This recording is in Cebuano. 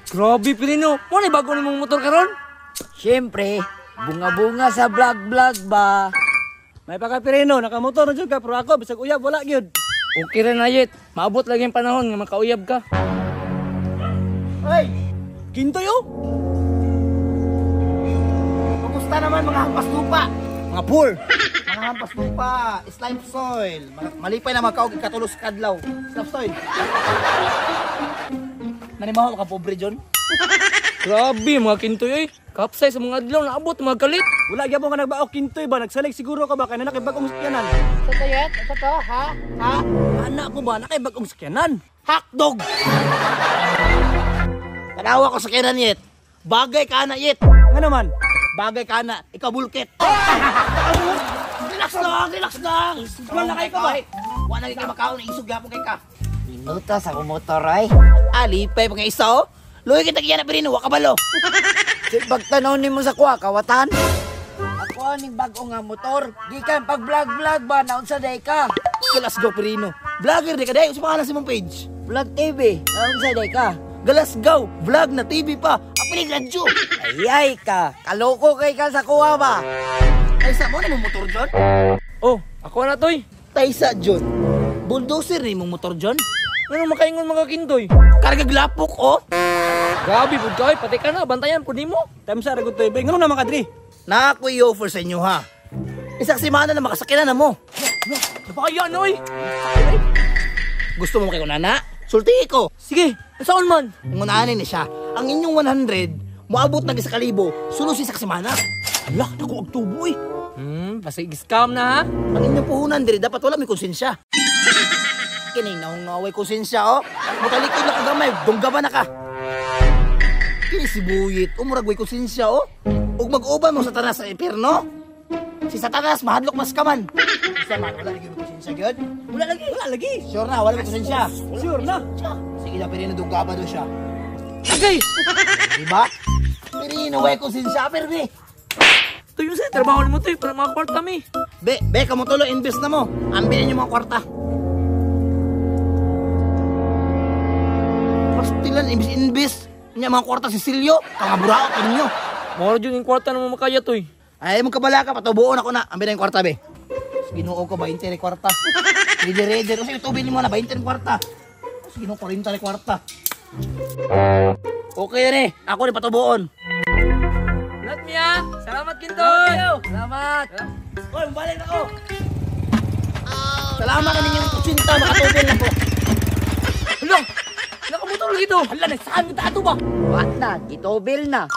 Grabe, Pirino. Mo ni bago nimong motor karon? Siyempre, bunga-bunga sa vlog-vlog ba? May paka Pirino, nakamotor na jud ka pero ako bisag uyab wala gyud. Okay ra na yet. Maabot lagi ang panahon nga makauyab ka. Ay, Kintoy oh. Kumusta naman mga hampas lupa? Mga poor. Mga hampas lupa, slime soil. Malipay na magkaog ikatulos kadlaw. Slime soil. Nanimaho ka pobre John. Grabe mga Kintoy oy. Kapsay sa mga adlaw naabot mga kalit. Wala gyapon ka nagbaok Kintoy ba? Nagsalig siguro ka ba kay na nakibag-ong sakyanan. Sa tayet, sa to, ha? Ha? Anak ko ba nakibag-ong sakyanan? Hotdog. Tanawa ko sa sakyanan yet. Bagay ka na yet. Nga naman? Bagay ka na, ikaw bulkit. Relax lang, relax lang. Wala kayo ka ba? Wala kayo makaon, isog gyapon kay ka. Minuta sa akong motor ay. Alipay pa nga isa oh. Luwi kita kaya na Pirino, wa kabalo. Pagtanaw nimo sa kuha, kawatan. Ako aning bag-o nga motor. Gikan pag vlog-vlog ba, naunsa day ka? Galas go Pirino. Vlogger di ka day, unsa pangalan sa imong page? Vlog TV, naunsa day ka? Galas go, vlog na TV pa. Apilig radyo. Ay ka, kaloko kay ka sa kuha ba? Taysa mo na mong motor John? Oh, ako na toy. Taysa John. Bulldozer ni mong motor John. Ngano makaingon mga Kintoy? Kargag lapok oh. Grabe pud ka oy, pati ka na bantayan pud nimo. Time sa ragot toy. Ngano naman ka diri? Na ako'y offer sa inyo ha. Isang semana na makasakinan na mo. Napakayan oy. Gusto mo kay kunana? Sulti ko. Sige, saan man? Ngunanin ni siya. Ang inyong 100, moabot na sa kalibo, sulod sa isang semana. Hala, naku ang tubo eh. Basig scam na ha. Ang inyong puhunan diri dapat wala may konsensya. Kining naungaway konsensya oh. Mutalikod na kagamay, dunggaban na ka. Kini si Buyit, umurag way konsensya oh. Ug mag-uban mo sa Satanas sa impierno. Si Satanas mahadlok mas kaman. Sa man wala lagi may konsensya gyud. Wala lagi. Wala lagi. Sure na wala may konsensya. Sure na. Sige na Pirino, dunggaba do siya. Agay. Diba? Pirino way konsensya perbi. Tuyo sa trabaho nimo toy para makakwarta mi. Be, be kamo tulo invest na mo. Ambilin yung mga kwarta. Pastilan imbis nya mga kwarta si Silyo, kangaburaot ninyo. Moro jud yung kwarta na mo makaya toy. Ay mo kabala ka patubuon ako na. Ambilin yung kwarta be. Ginoo ko 20 ni kwarta. Ready ready. Kasi tubig nimo na 20 ni kwarta. Sige no 40 ni kwarta. Okay ni, ako ni patubuon. Lat miya. Salamat Kintoy. Salamat. Oy, balik na ko. Salamat ka ninyong kutsinta, makatubol na ko. Hala, nakamotor lagi to. Hala, saan kita ato ba? Wat na, gitubil na.